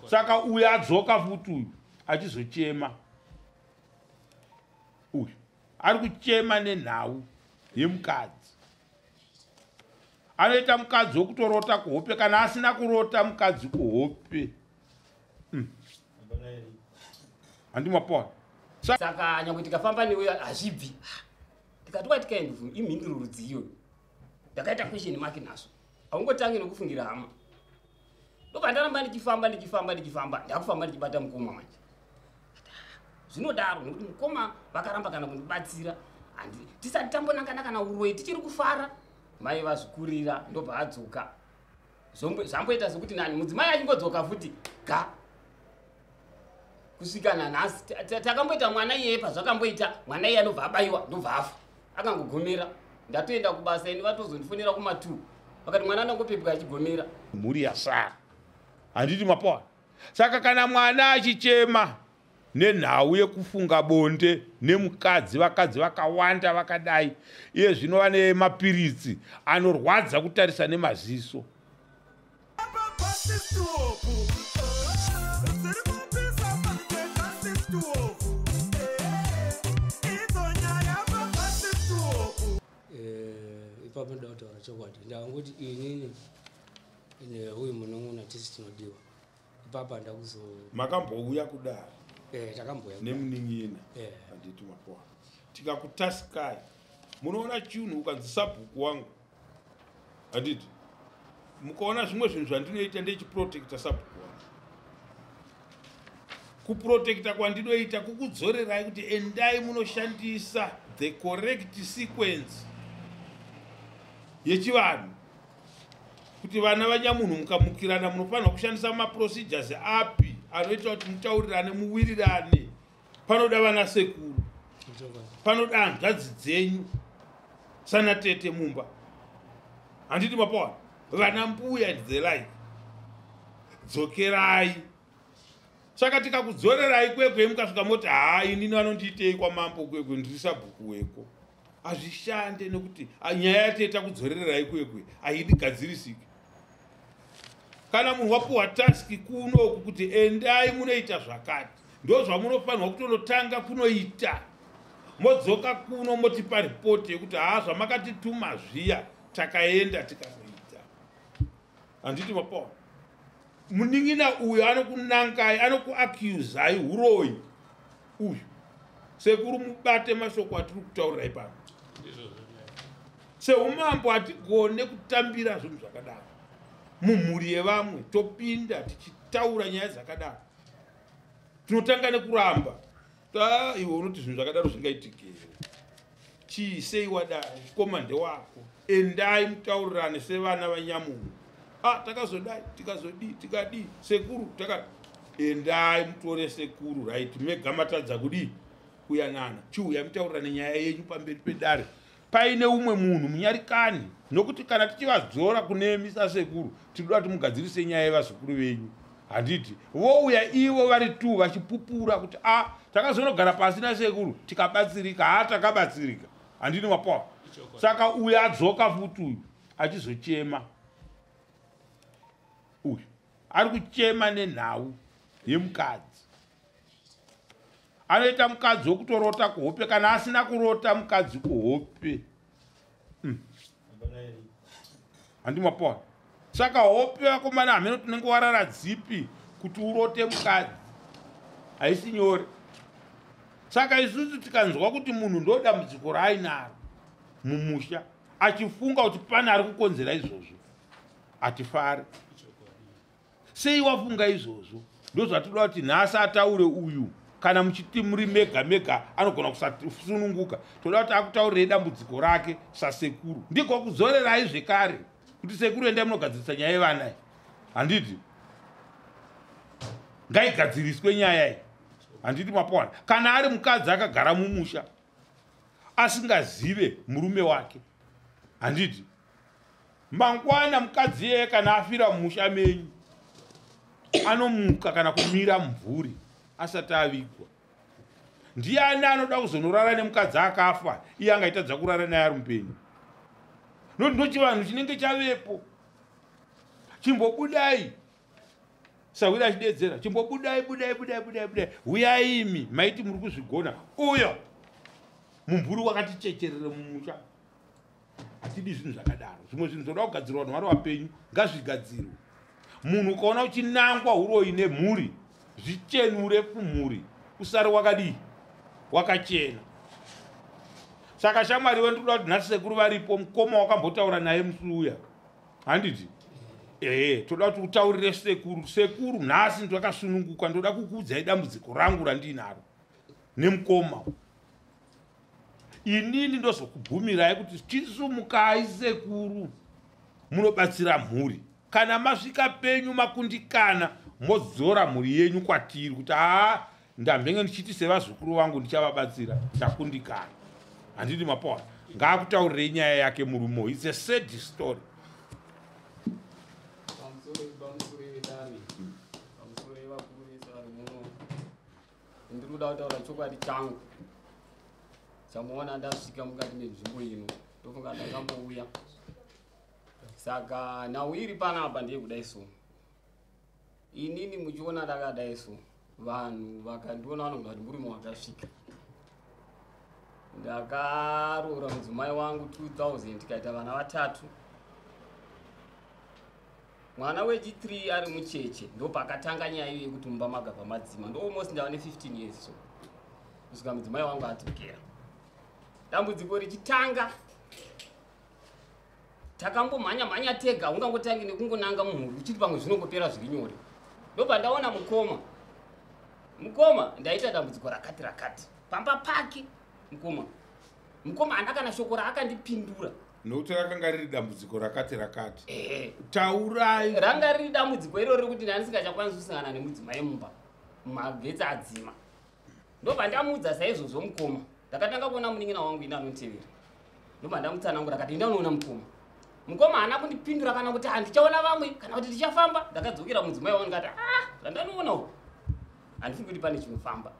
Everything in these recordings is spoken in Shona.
Saka uyu adzoka futi uyu achizochema, uyu ari kuchema nenhau yemukadzi. Anoita mukadzi wekutorota kuhope, kana asina kurota mukadzi kuhope, handimapona. Saka nyangwe tikafamba newe hazvibvi. Tikati what kind of imhinduro rudzi iyoyo? Ndakaita question mark nazvo. Haungotangi nokufungira hama. Ndobva ndaramba ndichifamba, ndichifamba, ndichifamba, ndakufamba ndichibata mukoma manje. Zvinodaro nekuti mukoma vakaramba kana kundibatsira. Tisati tambonangana kana uroyi, tichiri kufara. Mai vazvikurira, ndobva adzoka. Zvamboita sekuti nani mudzimai achingodzoka futi ga kusvika nanhasi. Takamboita mwana iyeye, pazvakamboita mwana iye anobva abayiwa, ndobva afa akangogomera. Ndatoenda kubasa ini, vatozondifonera kuma2, vakati mwana andangopepuka achigomera. Mhuri yasara, handiti mapona? Saka kana mwana achichema nenhau yekufunga bonde nemukadzi, vakadzi vakawanda vakadai iye zvino vane mapiritsi anorwadza kutarisa nemaziso. Ipapo ndoda kutaura chokwadi. Ndakangoti inini neuyu munun'una tisi tinodiwa ipapa ndakuzo Makambouya kudare? Takamboya. Nemunin'ina? Handiti mapoa? Tikakutaskai, munoona chinhu ukanzi sabhuku wangu, handiti? Mukaona zvimwe zvinhu zvandinoita, ndechiprotecta sabhuku wangu. Kuprotecta kwandinoita kukudzorerai kuti endai munoshandisa the correct sequence yechivanhu, kuti vana vanyamunhu mukamukirana munofanirwa kushandisa maprocedures api anoita kuti mutaurirane, muwirirane. Panoda vana sekuru, panoda hanzvadzi dzenyu, sana tete mumba, handiti mapawana? Vana mbuya and the like. Dzokerai. Saka tikakudzorerai kwekwe, mukasvika moti, "Haa, inini vanondiitei kwamambo kwekwe? Ndiri sabhuku weko." Hazvishande, nekuti nyaya yateta kudzorererai kwekwe haidi gadzirisike. Kana munhu wapiwa task kunoku kuti endai munoita zvakati, ndo zvamunofanirwa kutonotanga kunoita, modzoka kuno motipa ripoti yekuti, "Haa, zvamakatituma zviya takaenda tikanoita." Handiti mapaona? Munin'ina uyu anokunangai, anokuaccusai uroyi uyu. Sekuru, mubate mashoko atiri kutaurirai pano. Seumambo hatigone kutambira zvinhu zvakadaro mumhuri yevamwe. Topinda tichitaura nyaya dzakadaro, tinotanga nekuramba. Ta iwe unoti zvinhu zvakadaro zvingaitike here? Chii? Sei wadai? Koma ndewako, endai mutaurirane sevana vanyamunhu. Ah, takazodai, tikazodii, tikadii, sekuru taka. Endai mutore sekuru, right? Mega matadza kudii? Kuyanana. Chiuya mutaurirane nyaya yenyu pamberi pedare paine umwe munhu munyarikani, nokuti kana tichivadzora kunemi sasekuru, tinoda kuti mugadzirise nyaya yevazukuru venyu, handiti? Vouya ivo vari tu vachipupura kuti, "A, ah, takazonogara pasi nasekuru tikabatsirika. Ha, takabatsirika." Handini mapoa? Saka uyu adzoka futi uyu achizochema, uyu ari kuchema nenhau yemukadzi. Anoita mukadzi wekutorota kuhope, kana asina kurota mukadzi kuhope. Handimapona? Saka hope, vakomana, hameno tinenge warara dzipi kuti urote mukadzi, haisi nyore. Saka isusu tikanzwa kuti munhu ndo dambudziko raainaro mumusha, achifunga kuti pane ari kukonzera izvozvo, hatifari. Sei wafunga izvozvo? Ndozvatinoda kuti nhasi ataure uyu. Kana muchiti muri mega mega anogona kusasununguka, toda kuti akutaurirei dambudziko rake sasekuru. Ndiko kudzorerai zvekare kuti sekuru, endai munogadzirisa nyaya yevana iyi, handiti? Ngaigadziriswe nyaya iyi, handiti mapowana? Kana ari mukadzi akagara mumusha asingazive murume wake, handiti? Mangwana mukadzi iyeye kana afira mumusha menyu, anomuka kana kumira mumvuri asati avigwa. Ndiani anoda kuzonorara nemukadzi akafa, iye angaitadza kurara naye ari mupenyu? Nokuti ndochivanhu chinenge chavepo. Chimbobudai. Sahwira achidedzera, chimbobudai, budai, budai, budai, budai, huyai imi, maiti muri kuzvigona. Uyo mumvuri wakatichecherere mumusha. Hatidi zvinhu zvakadaro. Zvimwe zvinhu zvoda kugadzirwa vanhu vari vapenyu, ngazvigadzirwe. Munhu ukaona uchinangwa uroyi nemhuri, zvichenure kumhuri, usare wakadii, wakachena. Saka shamwari iwe, ndikuda kuti nhasi sekuru varipo, mukoma wakambotaura naye musi uya, handiti? Ehe, toda kuti utaurire sekuru. Sekuru, nhasi ndakasununguka, ndoda kukuudzai dambudziko rangu randinaro nemukoma. Inini ndozokubvumirai kuti chisumukai sekuru, munobatsira mhuri. Kana masvika penyu makundikana, modzora mhuri yenyu kwatiri kuti haa, ndambenge ndichiti sevazukuru vangu ndichavabatsira, ndakundikana. Handiti mapoa? Ngaakutaurirei nyaya yake murume. It's a sad story. Pamusoro vedare, pamusoro yevakuru vese vari muno, ndiri kuda kutaura chokwadi changu chamuona ndasvika mukati menzvimbo ino. Ndofunga ndakambouya. Saka nhau iri panapa ndeyekudai so, inini muchiona ndakadai so, vanhu vakandiona vanogona kuti murume wakasvika. Ndakaroora mudzimai wangu 2000, tikaita vana vatatu. Mwana wechi3 ari mucheche, ndopakatanga nyaya iyo yekuti mumba magabva madzima. Ndo almost ndava ne15 years so kusvika mudzimai wangu adzokera. Dambudziko richitanga, takambomhanya mhanya tega. Ungangotangi nekungonanga mumhuri uchiti pamwe zvinongopera zviri nyore. Ndobva ndaona mukoma. Mukoma, ndaita dambudziko rakati rakati pamba pake. Mukoma haana kana shoko raakandipindura. Nokuti rakanga riri dambudziko rakati rakati. Ehe. Taurai. Ranga riri dambudziko iroro rekuti ndandisingachakwanisi kusangana nemudzimai mumba, magetsi adzima. Ndobva ndamuudza saizvozvo mukoma. Ndakatanga kuona munin'ina wangu ine anotevera, ndobva ndamutsanangura, akati enda unoona mukoma. Mukoma haana kundipindura, kana kuti handichaona vamwe, kana kuti tichafamba. Ndakadzokera mudzimai wangu, ndikati, "Ah, zvandanoona uku, handifungi kuti pane chinofamba,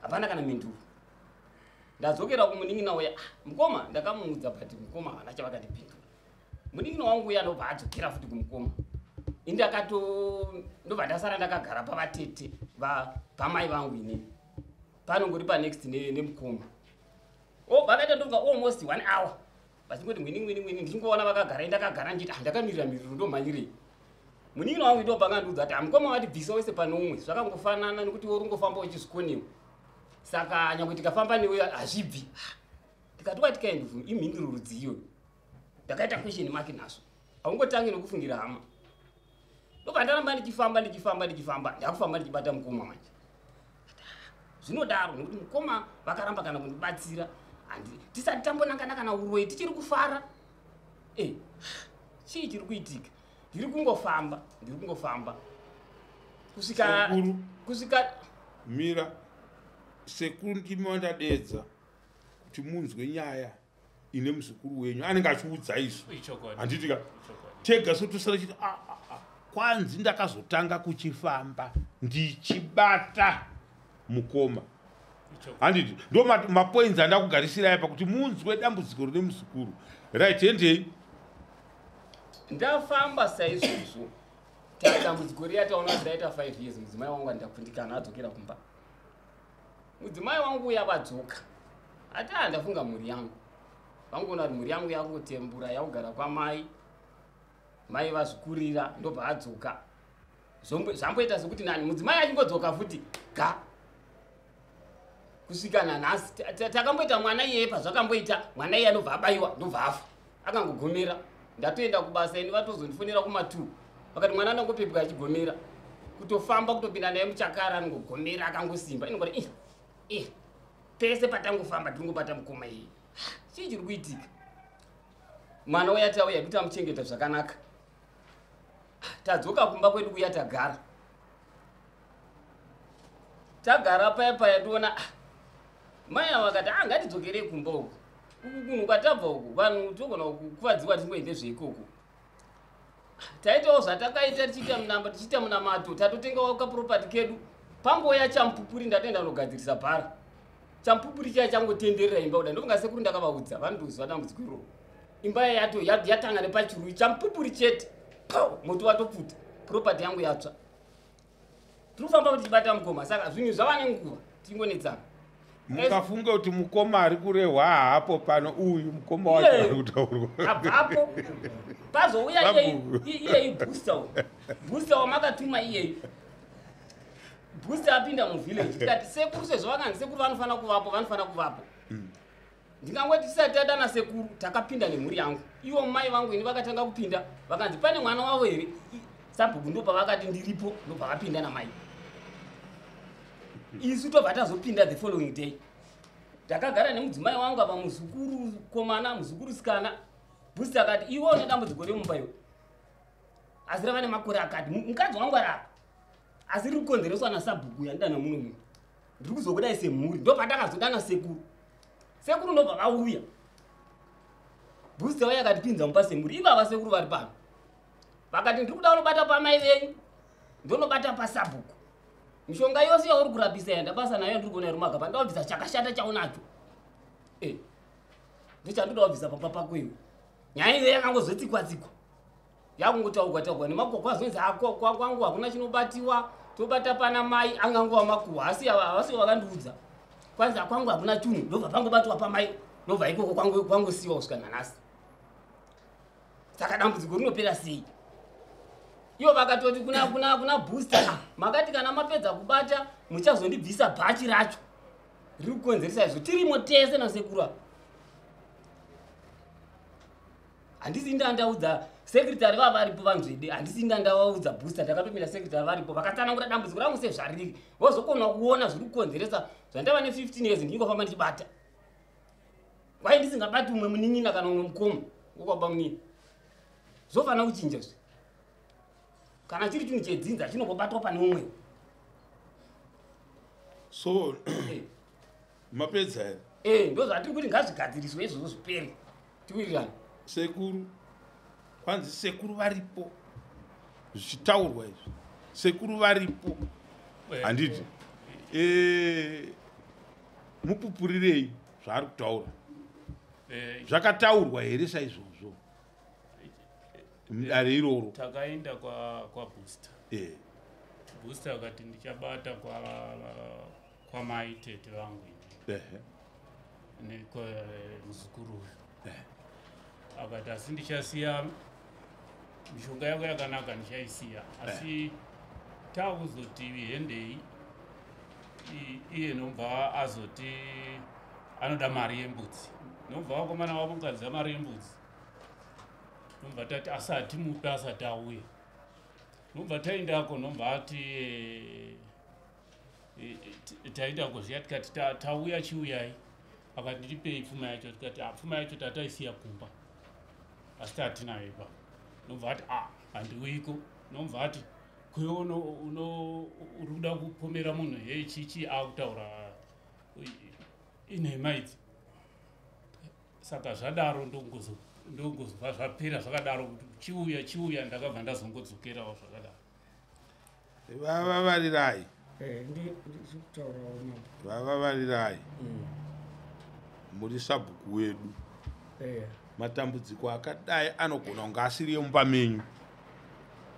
hapana kana mhinduro." Ndadzokera kumunin'ina uya, "Ah, mukoma," ndakamuudza, but mukoma havana chavakandipindura. Munin'ina wangu uya ndobva adzokera futi kumukoma. Indakato ndobva ndasara ndakagara pavatete pamai vangu inini, panongori panext nemukoma. O vakaita ndonga almost one hour vachingoti mwini, mwini, mwini. Ndichingoona vakagara, indakagara ndichiti, "Ah, ndakamirira miriro, ndomhanyirei?" Munin'ina wangu ndobva ngandiudza kuti hamukoma vati bvisa wese pane umwe, zvakangofanana nekuti uri ungofamba uchizvikoniwa, saka nyangwe tikafamba newe hazvibvi. Ndikati, what kind of imhinduro rudzi iyoyo? Ndakaita question mark nazvo. Haungotangi nokufungira hama. Ndobva ndaramba ndichifamba, ndichifamba, ndichifamba. Ndakufamba ndichibata mukoma manje. Zvinodaro nekuti mukoma vakaramba kana kundibatsira. Tisati tambonangana kana uroyi, tichiri kufara. E, chii chiri kuitika? Ndiri kungofamba, ndiri kungofamba kusvika Sekuru. Kusvika Mira, sekuru, ndimi wandadedza kuti munzwe nyaya ine muzukuru wenyu anenge achiudza izvo. Ichokwadi. Handiti ka? Ichokwadi. Tega sotosara chiti, "Ah, ah, ah." Kwanzi ndakazotanga kuchifamba ndichibata mukoma. Ichokwadi. Handiti ndo mapoints andakugarisirai apa kuti munzwe dambudziko rine muzukuru? Right, endei. Ndafamba saizvozvo, dambudziko riya taona kuti ndaita 5 years. Mudzimai wangu andakundikana, adzokera kumba. Mudzimai wangu uya vadzoka, ati, "A, ndafunga mhuri yangu." Vangoona kuti mhuri yangu yakutembura, yakugara kwamai, mai vazvikurira. Ndobva adzoka. Zvamboita sekuti nani mudzimai achingodzoka futi ga kusvika nanhasi. Takamboita mwana iyeye, pazvakamboita mwana iye anobva abayiwa, ndobva afa akangogomera. Ndatoenda kubasa ini, vatozondifonera kuma2, vakati mwana anongopepwa achigomera, kutofamba, kutopinda naye muchakara anongogomera akangosimba. Inongoti ih ih, pese patangofamba tingobata mukoma iyi. Chii chiri kuitika? Mwana uya tauya kuti tamuchengeta zvakanaka. Tadzoka kumba kwedu kuya, tagara, tagara paya paya, toona, ah, mai ava vakati, "Ah, ngatidzokerei kumba uku, uku kunhu kwatabva uku, vanhu togona kukuvadzikwa, tingoende zveikoko." Taitawo zvatakaita, tichiita munamba, tichiita munamato, tatotengawo kaproperty kedu. Pamboya chamupupuri, ndatoenda nogadzirisa bhara. Chamupupuri chiya changotenderera imba kuda. Ndofunga sekuru ndakavaudza, vandoziva dambudziko iroro. Imba yato yatanga nepachirui, chamupupuri chete, pau, moto watopfuta, property yangu yatsva. Tiri kufamba kuti tibata mukoma, saka zvinhu zvava nenguva tingonetsana. Mukafunga kuti mukoma ari kurehwa haapo pano, uyu mukoma wacho ari kutaurwa. Abvapo pazouya iyeyi booster uyu. Booster wamakatuma iyeyi. Booster apinda muvillage, tikati sekuru sezvo vakanzi sekuru vanofanira kuvapo, vanofanira kuvapo. Ndingangoti tisati tadana sekuru, takapinda nemhuri yangu. Ivo mai vangu ini vakatanga kupinda, vakanzi pane mwana wavo here? Sabhuku ndopavakati ndiripo, ndobva vapinda namai. Isu tobva tazopinda the following day. Ndakagara nemudzimai wangu apa, muzukuru komana, muzukuru sikana. Booster akati iwe une dambudziko remumba iwe. Asi rava nemakore akati, mukadzi wangu ari apa. Asi riri kukonzereswa nasabhuku yandidana muno muno. Ndiri kuzokudai semhuri. Ndopandakazodana sekuru. Sekuru ndobva vauya. Booster waya akatipinza mumba semhuri. Ivava sekuru vari pano. Vakati ndiri kuda unobata pamai venyu. Ndonobata pasabhuku. Mishonga yose yauri kurapisa yanda basa nayo ndiri kuona iri mumagaba. Ndabvisa chakashata chaunacho. Ndochandoda kubvisa pamba pako iwe. Nyaya iyoyo yakangozotsikwa tsikwa. Yakungotaurwa taurwa nemakuhwa kwazonzi kwangu hakuna chinobatiwa. Tobata pana mai angangova makuhwa asi havasi vakandiudza. Kwanzi kwangu hakuna chinhu, ndobva pangobatwa pamai, ndobva ikoko kwangosiyiwa kusvika nanhasi. Saka dambudziko rinopera sei? Ivo vakatoti kuna booster, makati kana mapedza kubata muchazondibvisa bhachi racho riri kukonzeresa izvo. Tirimo tese nasekuru apa. Handisi ndandaudza secretary vava varipo vanzvede, handisi ndandavaudza booster, ndakatomira secretary varipo vakatsanangura dambudziko rangu sezvariri. Vozokona kuona zviri kukonzeresa zvandava ne 15 years ndingofamba ndichibata. Wai ndisingabati umwe munin'ina kana umwe mukoma wokwaba munini. Zvofanira kuchinja zve. Kana chiri chinhu chedzinza chinongobatwa pane umwe. So mapedza here? Ndo zvatiri kuti ngazvigadziriswe izvozvo zvipere. Tiwirirane. Sekuru, kwanzi sekuru varipo. Zvichitaurwa izvi. Sekuru varipo. Handiti. Mupupurirei zvaari kutaura. Zvakataurwa here saizvozvo? Mudare iroro. Takaenda kwa booster. Booster akati ndichabata kwa mai tete vangu ini. Ne kwa muzukuru uyu. Akati asi ndichasiya mishonga yako yakanaka ndichaisiya. Asi takuzoti hendei iye nobva azoti anoda mari yembudzi. Nobva vakomana vamukadza mari yembudzi. Nobva tati asati mupe asati auya. Nobva taendako nobva ati taendako zviya tikati tauya chiuyai. Akati ndipei pfuma yacho, tikati pfuma yacho tataisiya kumba. Asi tatinayo ipapo. Nobva ati handiuyiko. Nobva ati kwewe uri kuda kupomera munhu hei chichi akutaura inhema idzi. Saka zvadaro ndongozobva zvapera zvakadaro kuti chiuya chiuya ndakabva ndazongodzokerawo zvakadaro. Vavavarirai. Ndikutaurawo mambo. Vavavarirai. Muri sabhuku wedu. Matambudziko akadai anogona kunge asiri emumba menyu.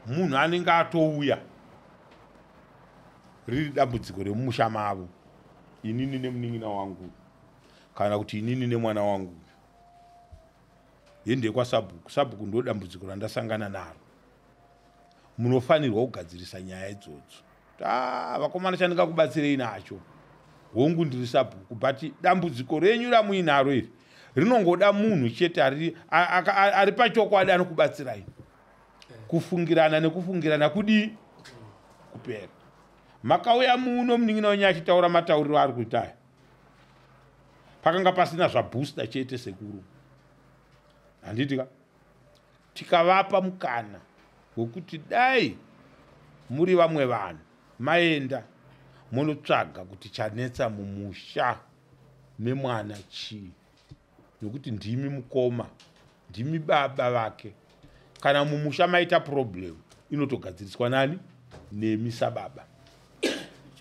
Munhu anenge atouya riri dambudziko remumusha mavo. Inini nemunin'ina wangu kana kuti inini nemwana wangu. Hende kwasabhuku. Sabhuku ndo dambudziko randasangana naro. Munofanirwa kugadzirisa nyaya idzodzo. Vakomana chandingakubatsirei nacho. Hongu ndiri sabhuku, but dambudziko renyu ramuinaro iri rinongoda munhu chete ari pachokwadi anokubatsirai. Kufungirana nekufungirana kudii? Kupera. Makauya muno munin'ina wenyu achitaura matauriro ari kuita aya. Pakanga pasina zvabooster chete sekuru. Handiti ka? Tikavapa mukana wekuti dai muri vamwe vanhu maenda munotsvaga kuti chanetsa mumusha memwana chii, nekuti ndimi mukoma, ndimi baba vake. Kana mumusha maita problem inotogadziriswa nani? Nemi sababa.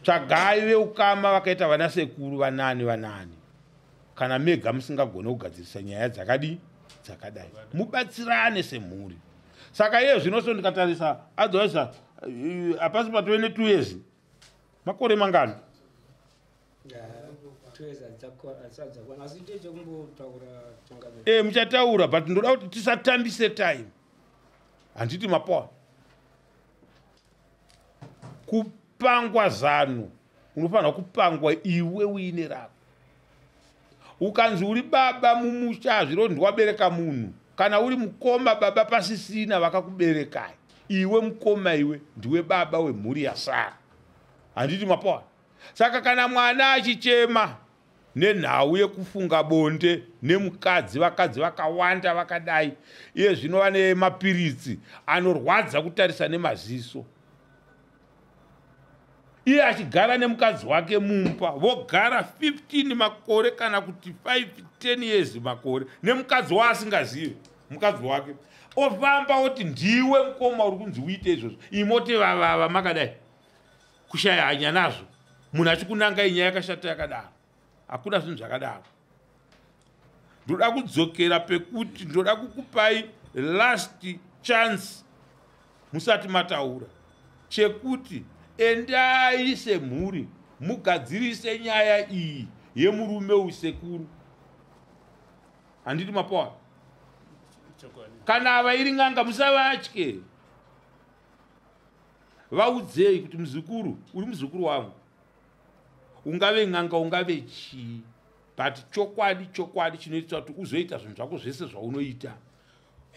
Tsvagai veukama vakaita vana sekuru vanani vanani. Kana mega musingagone kugadzirisa nyaya dzakadii? Dzakadai. Mubatsirane semhuri. Saka iye zvino so ndikatarisa otherwise hapasi patove ne 2 years. Makore mangani? Muchataura, but ndoda kuti tisatambise time. Handiti mapoa? Kupangwa zano unofanira kupangwa iwe uine rako. Ukanzi uri baba mumusha hazviro ndiwabereka munhu. Kana uri mukoma baba pasisina vakakuberekai, iwe mukoma iwe ndiwe baba wemhuri yasara. Handiti mapoa? Saka kana mwana achichema nenhau yekufunga bonde nemukadzi, vakadzi vakawanda vakadai, iye zvino vane mapiritsi anorwadza kutarisa nemaziso. Iye achigara nemukadzi wake mumba, vogara 15 makore kana kuti 5 10 years makore nemukadzi waasingazivi, mukadzi wake ofamba oti ndiwe mukoma uri kunzi uite izvozvo, imoti vavava makadai kushaya hanya nazvo. Munhu achikunanga inyaya yakashata yakadaro. Hakuna zvinhu zvakadaro. Ndoda kudzokera pekuti ndoda kukupai last chance musati mataura, chekuti endai semhuri mugadzirise nyaya iyi yemurume usekuru. Handiti mapoa? Kana ava iri n'anga musavatye. Vaudzei kuti muzukuru, uri muzukuru wangu, ungave n'anga ungave chii, but chokwadi chokwadi chinoita kuti uzoita zvinhu zvako zvese zvaunoita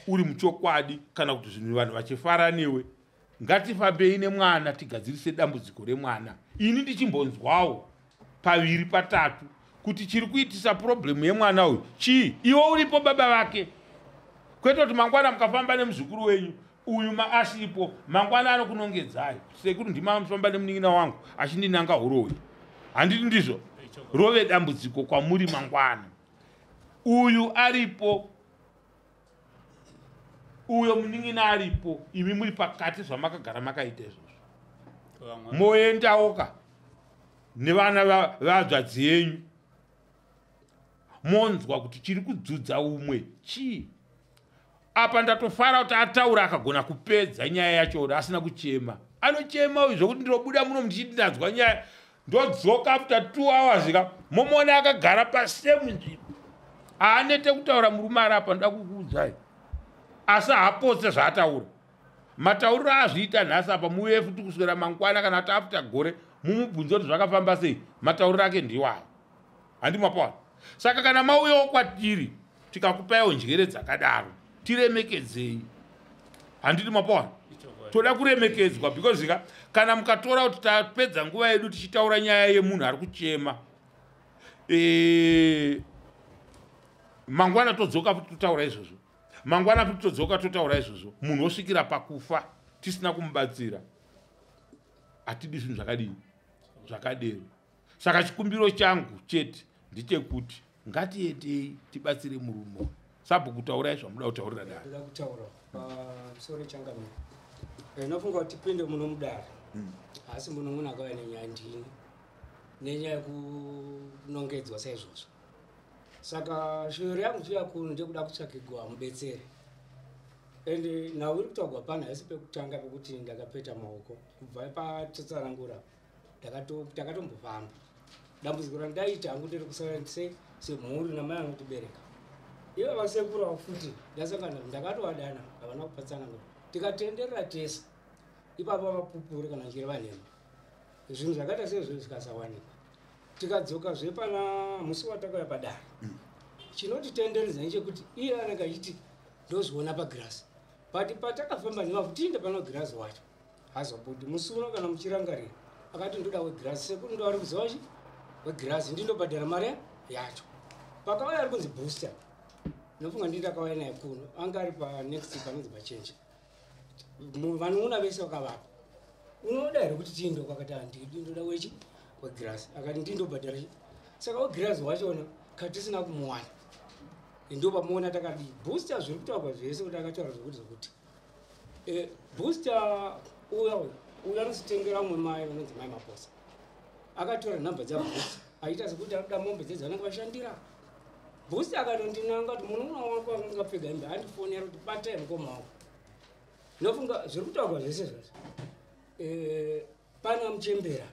uri muchokwadi, kana kuti zvinhu vanhu vachifara newe. Ngatifambei nemwana tigadzirise dambudziko remwana. Ini ndichimbonzwawo paviri patatu kuti chiri kuitisa problemu yemwana uyu chii. Iwe uripo baba vake, kwete kuti mangwana mukafamba nemuzukuru wenyu uyu maasipo, mangwana anokunongedzai sekuru ndimafamba nemunin'ina wangu achindinanga huroyi. Handiti ndizvo? Rove dambudziko kwamuri mangwana. Uyu aripo, uyo munin'ina aripo, imi muri pakati zvamakagara makaita izvozvo. Moendawoka nevana vadzvadzi yenyu, monzwa kuti chiri kudzudza umwe chii. Apa ndatofara kuti ataura akagona kupedza nyaya yacho asina kuchema. Anochema uyu zvokuti ndinobuda muno ndichiti ndanzwa nyaya, ndodzoka after 2 hours ka momuona akagara pasame nzvimbo. Haanete kutaura murume ari apa, ndoda kukuudzai. Asi haapotse zvaataura. Matauriro azviita nhasi apa muuye futi kuswera mangwana kana kuti after gore mumubvunze kuti zvakafamba sei, matauriro ake ndiwayo. Handi mapoa? Saka kana mauyawo kwatiri tikakupaiwo njere dzakadaro, tiremekedzei. Handiti mapoa? Toda kuremekedzwa because kana mukatora kuti tapedza nguva yedu tichitaura nyaya yemunhu ari kuchema, mangwana todzoka futi totaura izvozvo, mangwana futi todzoka totaura izvozvo, munhu osvikira pakufa tisina kumubatsira. Hatidi zvinhu zvakadini zvakadero. Saka chikumbiro changu chete ndechekuti ngatiendei tibatsire murume. Sabhuku, taurai zvamuda kutaurira dare. Ndoda kutaura pamusoro changamire. Ndinofunga kuti tipinde muno mudare, asi muno munhu akauya nenyaya ndini, nenyaya yekunongedzwa saizvozvo. Saka shuviro yangu chiuya kuno ndekuda kutsvakigwa mubetseri. Ende nhau iri kutaurwa pano haisi pekutanga pekuti ndakapeta maoko kubva patotsanangura, takatombofamba. Dambudziko randaita hangu nderekusara semhuri namai vanotibereka. Ivo vasekuru avo futi ndasangana, ndakatovadana, havana kupatsanangura, tikatenderera tese ipapo vapupuri kana ndichireva nhema. Zvinhu zvakaita seizvozvo zvikasawanikwa, tikadzokazve pana musi watakauya padare, chinotitenderedza ndechekuti iye anenge achiti ndozviona pagirasi, but patakafamba nevavhu tiinde pana girazi wacho hazobudi. Musi uno kana muchirangarira akati ndoda wegirasi, sekuru ndo ari kuziva chi wegirasi, ndindobhadhara mari yacho. Pakauya ari kunzi Booster, nofunga ndii ndakauya naye kuno, anga ari panext panonzi pachenje, vanoona vese vakavapo. Unoda here kuti tiinde? Kwakati handidi, ndoda wechi wegirasi. Akati ndindobhadhara chi. Saka wegirasi wachona katisina kumuwana, ndo pamuona takadii Booster. Zviri kutaurwa zvese kuti akataura zvokuti zvokuti Booster uya uyu uyu anositengera umwe mai vanonzi Mai Maposa. Akatora nhamba dzaBooster achiita sekuti arikuda mombe dzedzi vanenge vashandira. Booster akatondinanga kuti munun'una wako anenge apfeka hembe andifonera kuti batai mukoma wako. Ndinofunga zviri kutaurwa zvese zvazvo, pana muchembera.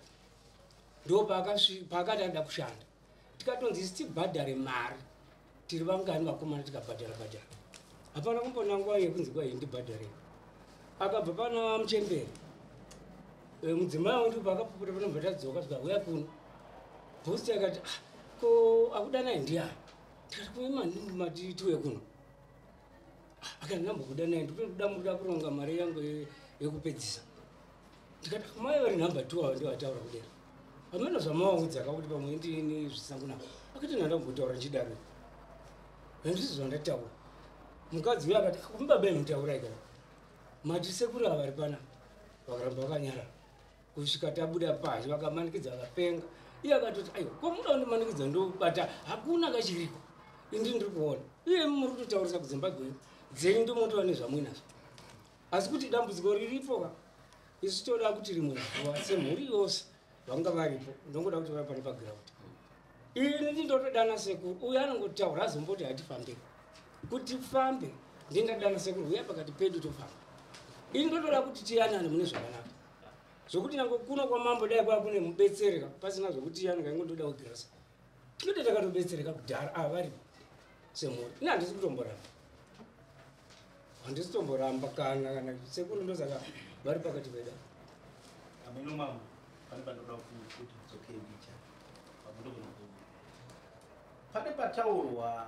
Ndo paakati ada kushanda, tikatonzi isi tibhadhare mari, tiri vangani vakomana, tikabhadhara bhadhara, hapana kumbona nguva yekunzi kwai ndibhadharei. Akabva pana muchemberi, mudzimai wangu paakapupura panobva tadzoka, tikauya kuno. Booster akati, "Ah, ko akudanai ndiani?" Tikati, "Kuima mati tiuye kuno." "Ah," akati, "ndambokudanai, ndikuda muda kuronga mari yangu yekupedzisa." Ndikati, "Mai vari nhamba 2 ava ndivataura kudera, hameno zvamawaudza kakuti pamwe ndini zvisina kunaka." Akati, "Ndandambotaura nchidaro, handisi zvandataura." Mukadzi uyo akati, "Kumubaba inotaurai kana mati sekuru ava vari panapa." Vakaramba vakanyarara kusvika tabuda pazhe. Vakamanikidza, vakapenga. Iye akatoti, "Aiwa, ko muda kundimanikidza, ndobata hakuna kachiriko indi ndiri kuona iye muri kutotaurisa kudzimba gwenyu dzenyu, ndomotova nezvamuinazvo." Asi kuti dambudziko riripo ka, isu toda kuti rimwe zuva semhuri yose vanga varipo, ndongoda kuti vari pane paground. Ini ndindotodana sekuru uyo anongotaura, azomboti hatifambei kuti fambe, ndindadana sekuru uya pakati pedu tofamba. Ini ndotoda kuti tiyanane mune zvakanaka, zvokuti nyange kuno kwamambo dai kwaa kune mubetsereka, pasina zvokuti yange ingondoda kugirasa, tinode takatobetsereka kudhara ava varipo semhuri. Ini handisi kutomboramba, handisi kutomboramba kana sekuru, ndosaka vari pakati pedu. Ameno mambo, pane pandoda kuti dzokei ndicha pamudogona pane pataurwa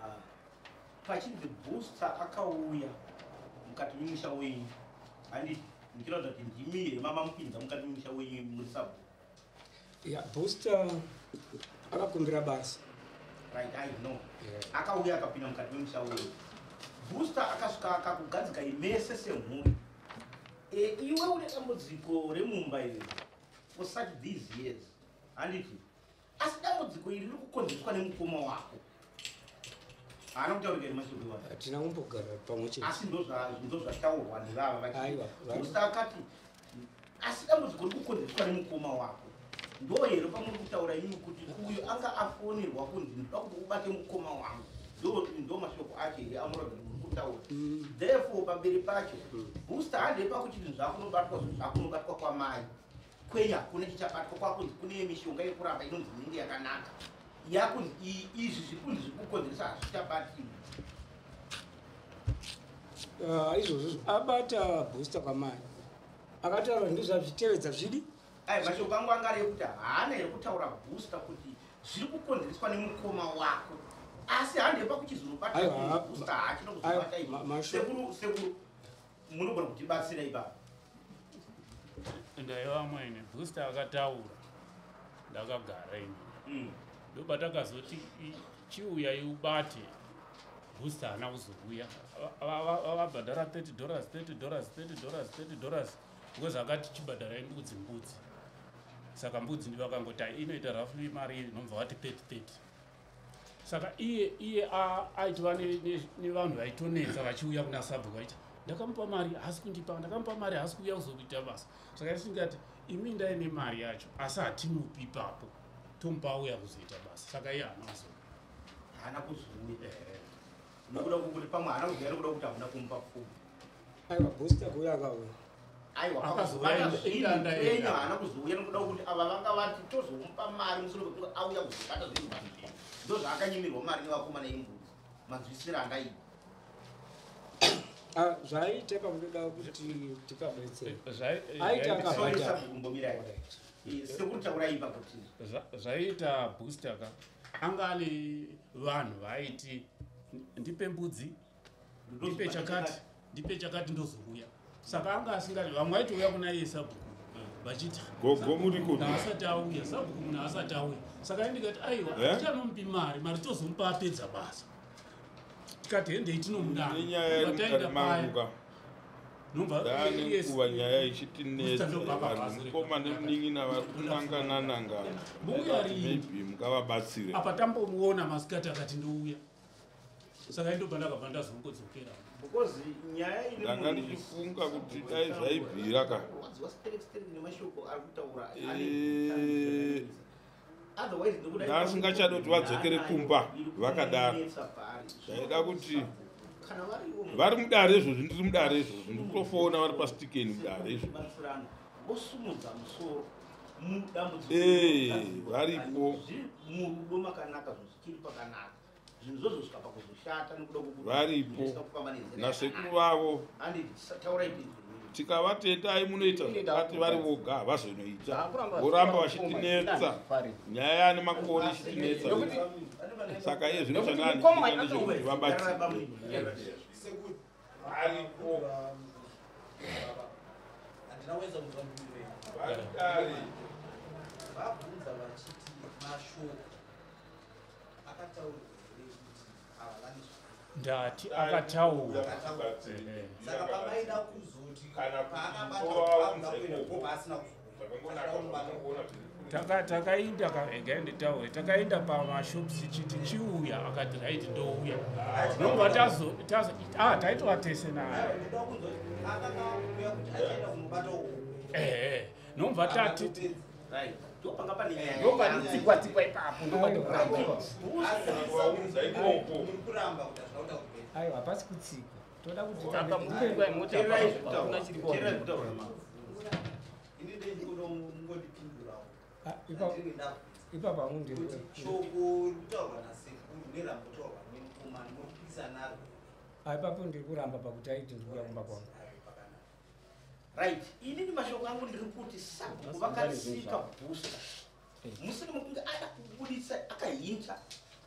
pachinzi Booster akauya mukati memusha wenyu, handiti? Ndichiratidza kuti ndimi here mamamupinza mukati memusha wenyu muri sabhuku? Ya, Booster akakumbira basa. Right, I know. Akauya akapinda mukati memusha wenyu. Booster akasvika akakugadzikai mese semhuri. Iwe une dambudziko remumba iri for such these years, handiti? Asi dambudziko iri riri kukonzeswa nemukoma wako. Haana kutaurika iri mashoko iwayo? Hatina kumbogara pamwe chete. Asi ndozvataurwa nevava. Aiwa. Booster akati, asi dambudziko riri kukonzeswa nemukoma wako. Ndo here pamuri kutaura imi kuti uyu anga afonirwa kunzi, "Ndoda kuti ubate mukoma wangu"? Ndo mashoko acho here amuratidza kuti muri kutaura? Therefore pamberi pacho Booster handei pakuti zvinhu zvakunobatwa, zvinhu zvakunobatwa kwamai kwenyu hakuna chichabatwa. Kwakunzi kune mishonga yekurapa inonzi inenge yakanaka, yakunzi izvi zviri kunzi zviri kukonzeresa hazvichabatiwi. Ah, izvozvo abata Booster kwamai akataura, ndizvazvitevedza zvidi. Ai, mashoko angu anga ari ekuti haana here kutaura Booster kuti zviri kukonzereswa nemukoma wako, asi handei pakuchizonobata Aiwa, Booster haachina aiwa, kuzobata izvi. Mashoko- Sekuru, sekuru, munogona kutibatsira ipapo. Ndaiva mwene. Booster akataura ndakagara ini. Ndoba takazoti, "Chiuyai ubate." Booster haana kuzouya. Vabhadhara $30, $30, $30, $30, because akati chibhadharai mbudzi, mbudzi. Saka mbudzi ndivakangoti, "Ai, inoita roughly mari inobva vati 30 30." Saka iye aitova nevanhu vaitonetsa vachiuya kuna sabhuku vaiti, "Ndakamupa mari, haasi kundipa, ndakamupa mari, haasi kuuya kuzokuita basa." Saka isingati, "Imi ndai nemari yacho, asi hatimupi ipapo, tomupa auya kuzoita basa." Saka iye haana kuzo Haana kuzouya nokuda kuti pamwe haana kuzouya nokuda kuti hamuna kumupa pfuma. Aiwa, Booster kuuya akauya. Aiwa. Akazouya. Pakazobata zvinhu Inda kwenyu enda. haana kuzouya nokuda kuti ava vanga vati tozomupa mari mushure mekuti auya kuzobata zvinhu pamberi. Ndo zvaakanyimirwa mari nevakomana yembudzi, manzwisiro andaita. Ah, zvaiita pakutoda kuti tikabetsera Aita akabhadhara. Sorry, sabhuku, mbomirai. Sekuru, taurai ipapo kuti Zvaiita Booster ka, anga ane vanhu vaiti, "Ndipe mbudzi, ndipe chakati, ndipe chakati, ndozouya." Saka anga asingadi. Vamwe vaitouya kuna iye sabhuku vachiti, Gogo, muri kuti "Munhu asati auya, sabhuku, munhu asati auya." Saka indikati, "Aiwa, Eh? tichanomupi mari, mari tozomupa apedza basa." Tikati, "Hendei tinomudana." Nenyaya iri mukati mangu ka, ndaane nguva nyaya ichitinetsa. Vanhu, mukoma nemunin'ina vari kunangana nangana. Mbuya rini? Maybe mungavabatsire. Apa tambomuona masikati, akati ndouya. Saka indobva ndakabva ndazongodzokera. Because nyaya ine Ndanga ndichifunga kuti dai zvaibvira ka. Kurwadziwa sterek sterek nemashoko ari kutaura. Otherwise ndokuda Ndasingachadi kuti vadzokere kumba vakadaro. Ndaida kuti kana variwo vari mudare izvozvi, ndiri mudare izvozvi, ndiri kutofona vari pastikeni mudare izvozvi. Batsirana, vosumudza musoro. Mudambudziko Varipo. Murudo makanaka, zvinhu zvichiri pakanaka, zvinhu zvozosvika pakuzoshata nekuda kwokuti Varipo. zvisina kufamba nenzira Nasekuru vavo. Handiti, taurai izvi. Tikavatendai munoita zvakati, vari voga havazonoita. Hakuramba- Voramba vachitinetsa. Fari. Nyaya yaane makore ichitinetsa. Saka iye zvino Nekuti chanani mukoma ndechekuti vabatsirwe. Sekuru, Varipo. handina kuedza kunzwa mhinduro yenyu. Varikare. Vabvunza vachiti mashoko akataurwa here kuti ava vane zvakaita? Ndati akataura. Saka pamaida kuzoti Kana kuti paakabata tovaunza akuda kuenda ikoko. ko paasina Zvakangonaka zvakangoona zviri Takainda regai nditaure, takainda pamashops chiti chiuya, akati right, ndouya. Nobva taitova tese naye. Ndoda kunzwa kuti akanga akuuya kuti achaenda kunobata uko. Ehe, nobva tati Right, ndopanga pane nyaya. Ndopatitsikwa tsikwa ipapo, ndopatikuramba ipapo. Vaunza ikoko. Muri kuramba kuti hazvina kutaurwa. Aiwa, hapasi kutsikwa, toda kuti Saka mukungwa yemota Teererai apapo, hakuna chiri zvekutaura. Teererai kuoneka. zvekutaura mama. Ini ndendikuda mungondipindurawo. Ah, Ndinenge ndabvunza ipapa hamundi kuti shoko riri kutaurwa nasekuru nerambotaurwa nemukomana muri kupikisa naro. Ipapo ndiri kuramba pakuti aiti ndikuuya kumba kwangu. Pakanaka. Right, inini mashoko angu ndiri kuti sabhuku vakatsika booster musina mekunge ada kubudisa akahinta.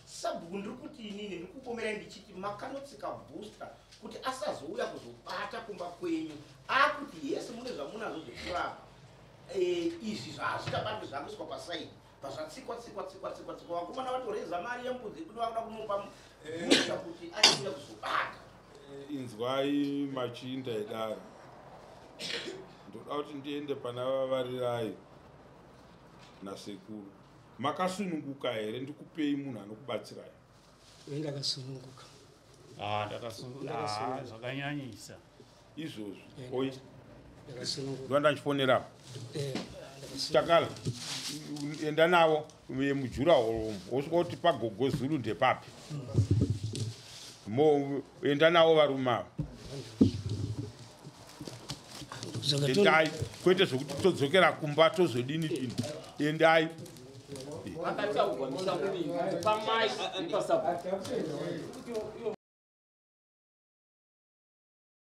Sabhuku, ndiri kuti inini ndiri kupomerai ndichiti makanotsika booster kuti asazouya kuzobata kumba kwenyu, akuti yese mune zvamunazvo zvekurapa. Izvi zvazvichabatwi, zvakuiswa pasaidi, pazvatsikwa tsikwa tsikwa tsikwa tsikwa, vakomana vatoreza mari yembudzi yekuti vakuda kunopa booster kuti achiuya kuzobata. Inzwai, machinda edare, ndoda kuti ndiende pana vavarirai nasekuru. Makasununguka here ndikupei munhu anokubatsirai? Ndakasununguka. Ah, ndakasununguka zvakanyanyisa. Izvozvo oi. Ndakasununguka. Ndova ndachifonera. Ndakasununguka. Chakala, enda navo mujura wosvika kuti pagogo Zulu ndepapi. Mo enda navo varume ava. Saka Endai, kwete zvokuti todzokera kumba tozodini dini, endai. Pakataurwa misha miviri kuti pamai nepasabhuku.